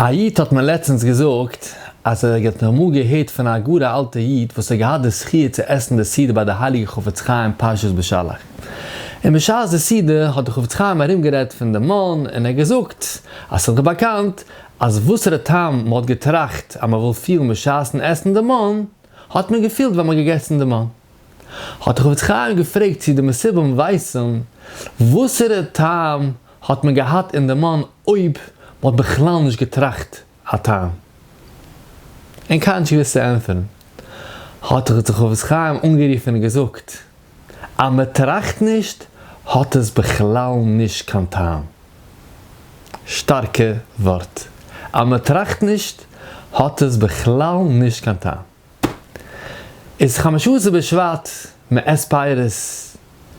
א איד האט מיר לעצטענס געזאגט אז ער האט אמאל געהערט פון א גאר א אלטע איד וואס האט געהאט די זכי' צו עסן די סעודה ביי די הייליגע חפץ חיים פרשת בשלח, און בשעת די סעודה האט די חפץ חיים ארום גערעדט פון די מן און ער האט געזאגט אז ס'איז דאך באקאנט אז וואסערע טעם מ'האט געטראכט אז מ'וויל פילן בשעת'ן עסן די מן האט מען געפילט ווען מ'האט געגעסן די מן. האט די חפץ חיים געפרעגט צו די מסובים ווייסן וואסערע טעם האט מען געהאט אין די מן אויב מ'האט בכלל נישט געטראכט א טעם? און קיינער נישט געוואוסט צו ענטפערן. האט זיך די חפץ חיים אנגערופן און געזאגט, אז מ'טראכט נישט האט עס בכלל נישט קיין טעם. שטארקע ווארט. אז מ'טראכט נישט האט עס בכלל נישט קיין טעם. איז חמשה עשר בשבט, מ'עסט פירות,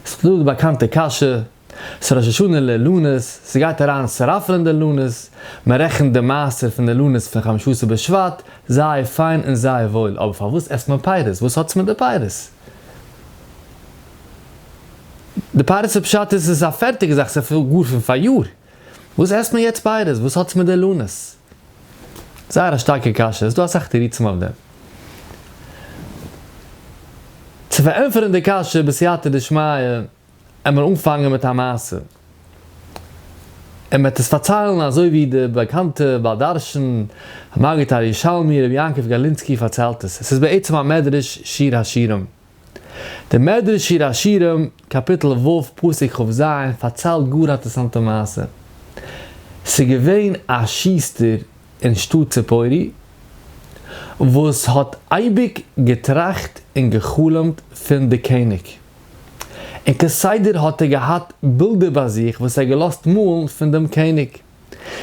ס'איז דא די באקאנטע קשיא, ס'איז ראש השנה לאילנות, ס'גייט אריין שרפרין די אילנות, מ'רעכנט די מעשר פון די אילנות פון חמשה עשר בשבט, זייער פיין און זייער וואויל, אבער פארוואס עסט מען פירות? וואס האטס מיט די פירות? די פירות איז פשט איז עס איז א פערטיגע זאך, ס'איז גאר פון פאריאר, וואס עסט מען יעצט פירות? וואס האטס מיט די אילנות? זייער א שטארקע קשיא, ס'איז דא אסאך תירוצים אויף דעם. צו פארענטפערן די קשיא בסייעתא דשמיא, עמער אנפאנגען מיט א מעשה, און מ'וועט עס פארציילן אזוי ווי די באקאנטע בעל דרשן המגיד הירושלמי רבי יעקב גאלינסקי פארציילט עס, עס איז בעצם א מדרש שיר השירים. די מדרש שיר השירים קאפיטל ו' פסוק כ"ז פארציילט גאר א אינטערעסאנטע מעשה. ס'איז געווען א שוסטער אין שטאט ציפורי וואס האט אייביג געטראכט און גע'חלומ'ט פון די קעניג. און כסדר האט ער געהאט בילדער ביי זיך וואס ער האט געלאזט מאלן פון דעם קעניג.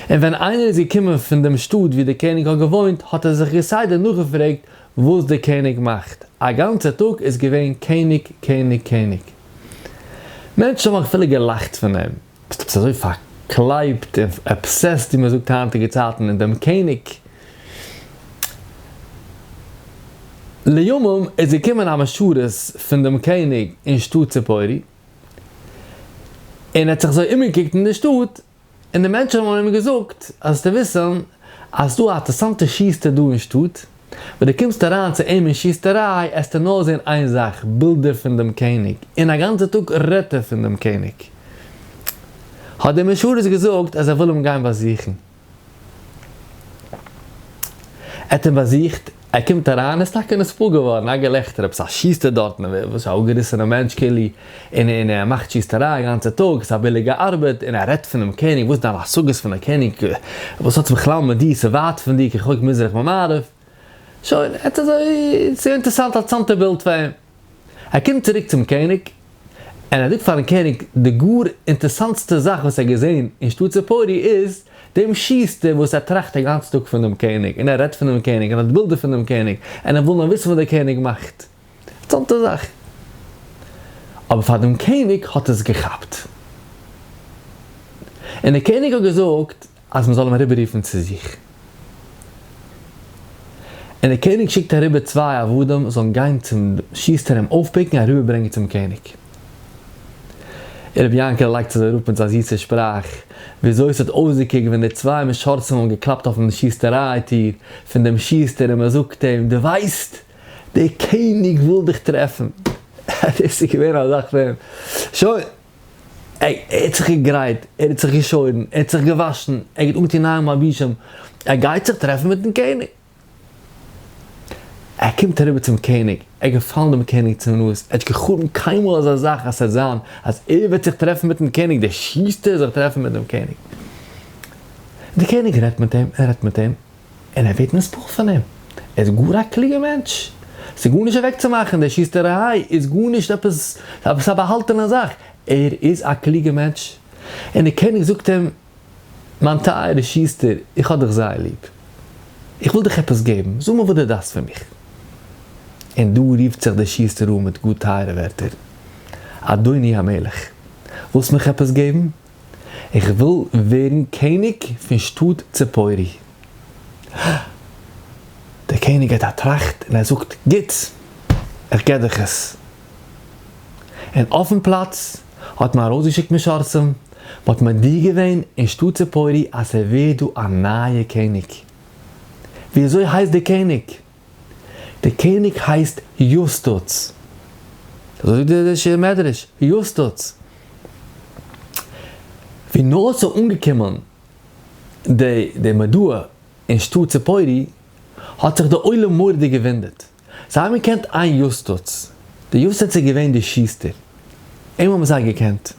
און ווען איינער איז געקומען פון דעם שטאט וואו דער קעניג האט געוואוינט האט ער זיך כסדר נאכגעפרעגט וואס דער קעניג מאכט. א גאנצער טאג איז געווען קעניג קעניג קעניג. מענטשן האבן אפילו געלאכט פון אים. ביסט עפעס אזוי פארקלייבט און obsessed ווי מען זאגט היינטיגע צייטן אין דעם קעניג. לימים איז געקומען א משרת פון דעם קעניג אין שטאט ציפורי, און ער האט זיך אזוי אומגעקוקט אין די שטאט, און די מענטשן האבן אים געזאגט, אז זאלסטו וויסן אז ס'דא א אינטערעסאנטע שוסטער דא אין שטאט, ווען דו קומסט אריין צו אים אין שוסטעריי עסטו נאר זען איין זאך, בילדער פון דעם קעניג, און א גאנצע טאג רעדט ער פון דעם קעניג. האט דער משרת געזאגט אז ער וויל אים גיין באזוכן. ער האט אים באזוכט, ער קומט אריין, ער איז טאקע נתפעל געווארן, א געלעכטער, עפעס א שוסטער דארטן, וואס א אפגעריסענער מענטש כאילו, און און ער מאכט שוסטעריי א גאנצע טאג, ס'איז א ביליגע ארבעט, און ער רעדט פונעם קעניג, וואס איז דיין השגות פון די קעניג, וואס האט עס בכלל מיט דיר, ס'איז ווייט פון דיר כרחוק מזרח ממערב. שוין, ער האט אזוי, ס'איז אינטערעסאנט, א אינטערעסאנטע בילד פאר אים. ער קומט צוריק צום קעניג, און ער זאגט פארן קעניג די גאר אינטערסאנטסטע זאך וואס ער האט געזען אין שטאט ציפורי איז, דעם שוסטער וואס ער טראכט א גאנצן טאג פון דעם קעניג, און ער רעדט פון דעם קעניג, און האט בילדער פון דעם קעניג, און ער וויל נאר וויסן וואס דער קעניג מאכט. אינטערסאנטע זאך. אבער פאר דעם קעניג האט עס געכאפט. און דער קעניג האט געזאגט אז מען זאל אים אריבעררופן צו זיך. און דער קעניג שיקט אריבער צוויי עבדים זאלן גיין צום שוסטער אים אויפ pick ן און אריבערברענגען צום קעניג. און רבי יענקעלע לייגט עס אראפ מיט זיין זיסע שפראך, וויאזוי עס האט אויסגעקוקט ווען די צוויי משרתים האבן געקלאפט אויפן שוסטעריי טיר פון דעם שוסטער און מען זאגט אים, דו ווייסט? דער קעניג וויל דיך טרעפן. דאס איז געווען א זאך פון שוין. ער האט זיך געגרייט, ער האט זיך געשוירן, ער האט זיך געוואשן, ער גייט אנטון נייע מלבושים, ער גייט זיך טרעפן מיטן קעניג. ער קומט אריבער צום קעניג, ער איז געפאלן דעם קעניג צום נאז, ער האט נישט געחלומט קיינמאל אזא זאך אז ס'וועט זיין אז ער וועט זיך טרעפן מיטן קעניג, דער שוסטער זיך טרעפן מיט דעם קעניג. דער קעניג רעדט מיט אים, ער רעדט מיט אים, און ער ווערט נתפעל פון אים, ער איז גאר א קלוגער מענטש, ס'איז גארנישט אוועקצומאכן, די שוסטעריי איז גארנישט עפעס עפעס א באהאלטענע זאך, ער איז א קלוגער מענטש, און דער קעניג זאגט אים, מיין טייערע שוסטער, איך האב דיך זייער ליב, איך וויל דיך עפעס געבן, זאג מיר וואס דו דארפסט פון מיך. און דא רופט זיך דער שוסטער אן מיט גאר טייערע ווערטער, אדוני המלך, ווילסט מיך עפעס געבן? איך וויל ווערן קעניג פון שטאט ציפורי. דער קעניג געט א טראכט און ער זאגט, גוט, איך געב דיך עס. און אויפן פלאץ האט מען ארויסגעשיקט משרתים, מ'האט מודיע געווען אין שטאט ציפורי אז ס'ווערט דא א נייע קעניג. ווי אזוי הייסט די קעניג? די קעניג הייסט יוסטוץ. אזוי זאגט די מדרש, יוסטוץ. ווי נאר ס'איז אנגעקומען די די מודעה אין שטאט ציפורי, האט זיך די עולם מורא'דיג געוואונדערט. זיי האבן געקענט איין יוסטוץ. די יוסטוץ איז געווען די שוסטער. אים האבן זיי געקענט.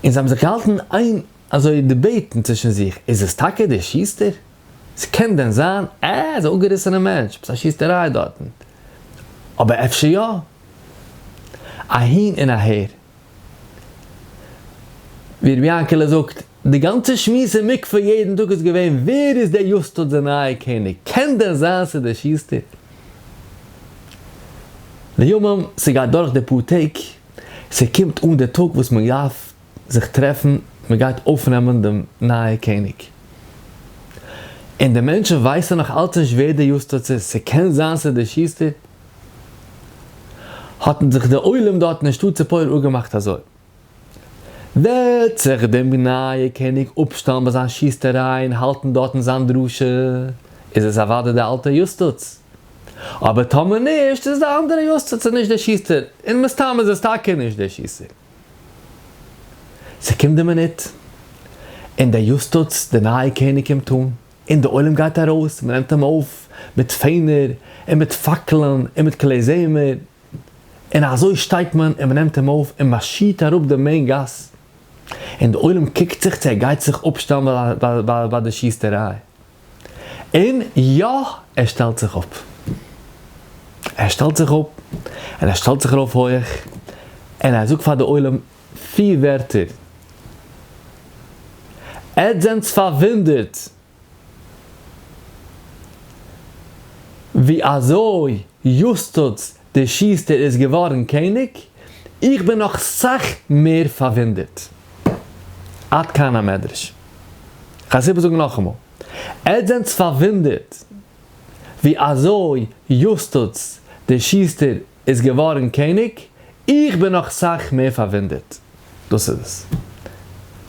און זיי האבן זיך געהאלטן איין אזוי debate ן צווישן זיך, איז עס טאקע דער שוסטער? ס'קען דען זיין? אה, איז א אפגעריסענער מענטש, עפעס א שוסטעריי דארטן. אבער אפשר יא? אהין און אהער. ווי רבי יענקעלע זאגט, די גאנצע שמועס אין מקווה יעדן טאג איז געווען ווער איז דער יוסטוץ דער נייער קעניג? קען דען זיין ס'איז דער שוסטער? לימים, ס'גייט דורך די פאר טעג, ס'קומט אן דער טאג וואס מ'דארף זיך טרעפן, מען גייט אויפנעמען דעם נייע קעניג, און די מענטשן ווייסן נאך אלץ נישט ווער דער יוסטוץ איז, ס'קען זיין ס'איז דער שוסטער, האט זיך דער עולם דארט אין שטאט ציפורי אפגעמאכט אזוי, וועט זיך דעם נייע קעניג אפשטעלן ביי זיין שוסטעריי און האלטן דארטן זיין דרשה, איז עס אוודאי דער אלטער יוסטוץ, אבער טאמער נישט, איז עס דער אנדערער יוסטוץ און נישט דער שוסטער, און מסתם איז עס טאקע נישט דער שוסטער. ס'קומט די מינוט, און דער יוסטוץ, דער נייער קעניג קומט אן, און דער עולם גייט ארויס, מ'נעמט אים אויף מיט פענער, און מיט פאקלען, און מיט כלי זמר, און אזוי שטייט מען און מ'נעמט אים אויף און מארשירט אראפ די main גאס, און דער עולם קוקט זיך צו ער גייט זיך אפשטעלן ביי די שיסטעריי, און יא, ער שטעלט זיך אפ. ער שטעלט זיך אפ, און ער שטעלט זיך ארויף הויעך, און ער זאגט פאר די עולם פיר ווערטער, עטס זענטס פארוואונדערט ווי אזוי יוסטוץ דער שוסטער איז געווארן קעניג, איך בין נאך סאך מער פארוואונדערט. עד כאן המדרש. כ'גיי עס איבערזאגן נאכאמאל. עטס זענטס פארוואונדערט ווי אזוי יוסטוץ דער שוסטער איז געווארן קעניג, איך בין נאך סאך מער פארוואונדערט. דאס איז עס.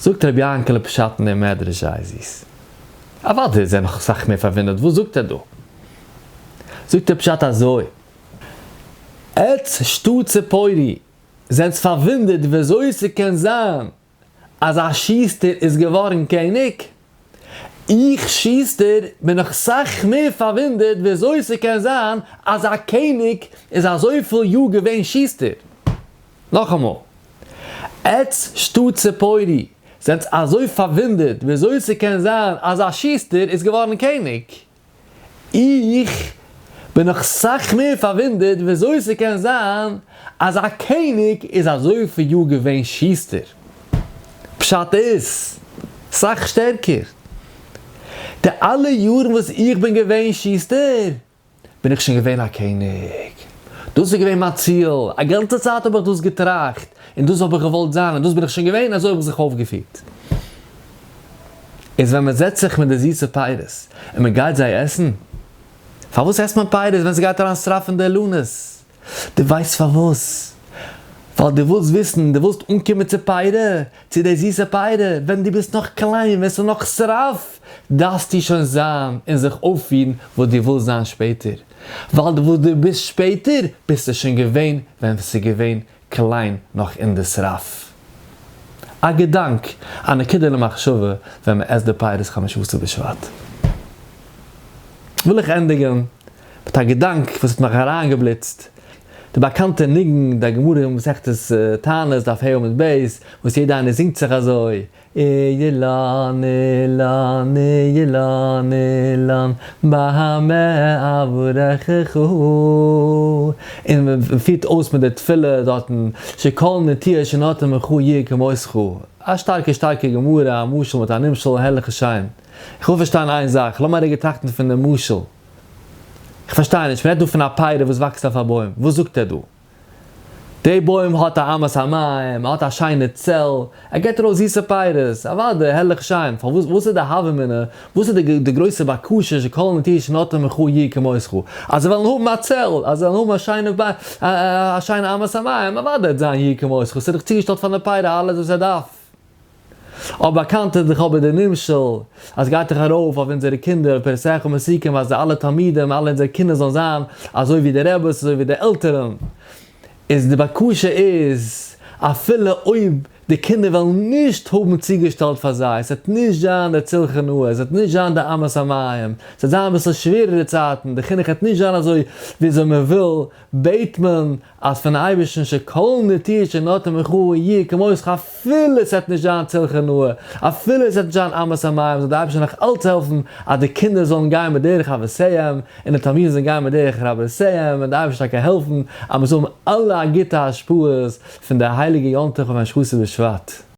זאגט רבי יענקעלע פשט אין דעם מדרש זייער זיס. אוודאי איז ער נאך סאך מער פארוואונדערט, וואס זאגט ער דא? זאגט ער פשט אזוי, עטס שטאט ציפורי זענטס פארוואונדערט וויאזוי ס'קען זיין אז א שוסטער איז געווארן קעניג? איך שוסטער בין נאך סאך מער פארוואונדערט וויאזוי ס'קען זיין אז א קעניג איז אזויפיל יאר געווען שוסטער. נאכאמאל, עטס שטאט ציפורי זענטס אזוי פארוואונדערט וויאזוי ס'קען זיין אז א שוסטער איז געווארן קעניג? איך בין נאך סאך מער פארוואונדערט וויאזוי ס'קען זיין אז א קעניג איז אזויפיל יאר געווען שוסטער. פשט איז, סאך שטערקער. די אלע יארן וואס איך בין געווען שוסטער, בין איך שוין געווען א קעניג. דאס איז געווען מיין ציל, א גאנצע צייט האב איך דאס געטראכט, און דאס האב איך געוואלט זיין, און דאס בין איך שוין געווען, אזוי האב איך זיך אויפגעפירט. איז ווען מען זעצט זיך מיט די זיסע פירות און מען גייט זיי עסן, פארוואס עסט מען פירות ווען ס'גייט אריין שרף אין די אילנות? דו ווייסט פארוואס? ווייל דו ווילסט וויסן, דו ווילסט אנקומען צו פירות, צו די זיסע פירות, ווען דו ביסט נאך קליין, ווען ס'איז נאך שרף, דארפסטו שוין זיין און זיך אויפפירן וואס דו ווילסט זיין שפעטער, ווייל וואס דו ביסט שפעטער ביסטו שוין געווען ווען ס'איז געווען קליין נאך אין די שרף. א געדאנק, א נקודה למחשבה ווען מען עסט די פירות חמשה עשר בשבט. וויל איך ענדיגען מיט א געדאנק וואס האט מיך אריינגעבליצט, די באקאנטע ניגון, די גמרא אין מסכת תענית דף ה' עמוד ב', וואס יעדע איינער זינגט זיך אזוי, אילן אילן אילן אילן במה אברכך, און מען פירט אויס מיט די תפילה דארטן שכל נטיעה שנטע ממך יהיה כמותך, א שטארקע שטארקע גמרא, א משל מיט א נמשל, הערליכע שיין. איך וויל פארשטיין איין זאך, לאמיר א רגע טראכטן פון די משל. איך פארשטיי נישט, מען רעדט דא פון א פרי וואס וואקסט אויף א בוים, וואס זאגט ער דא? די בוים האט א אמת המים, ער האט א שיינע צל, ער געבט ארויס זיסע פירות, אוודאי, הערליך שיין, פארוואס, וואס איז די הוה אמינא, וואס איז די די גרויסע בקשה שכל נטיעה שנטע ממך יהיה כמותך, אז זיי וועלן האבן א צל, אז זיי וועלן האבן א שיינע א שיינע אמת המים, אוודאי וועט זיין יהיה כמותך, ס'איז דאך צוגעשטעלט פאר די פירות אלעס וואס ער דארף. אבער באקאנט איז דאך אבער די נמשל אז גייט דאך ארויף אויף אונזערע קינדער פירותיך מתוקים אז די אלע תלמידים אלע אונזערע קינדער זאלן זיין אזוי ווי די רעבעס אזוי ווי די עלטערן, איז די בקשה איז אפילו אויב די קינדער וועלן נישט האבן צוגעשטעלט פאר זיי, עס וועט נישט זיין די צלחה נאה, עס וועט נישט זיין די אמת המים, עס וועט זיין אביסל שווערערע צייטן, די חינוך וועט נישט זיין אזוי וויאזוי מען וויל, בעט מען אז פון אייבערשטן שכל נטיעה שנטע ממך יהיה כמותך אפילו עס וועט נישט זיין צלחה נאה, אפילו עס וועט נישט זיין אמת המים, זאל דער אייבערשטער נאך אלץ העלפן אז די קינדער זאלן גיין בדרך אבותיהם, און די תלמידים זאלן גיין בדרך רבותיהם, און דער אייבערשטער טאקע העלפן אז מען זאל האבן אלע גוטע השפעות פון די הייליגע יום טוב חמשה עשר בשבט.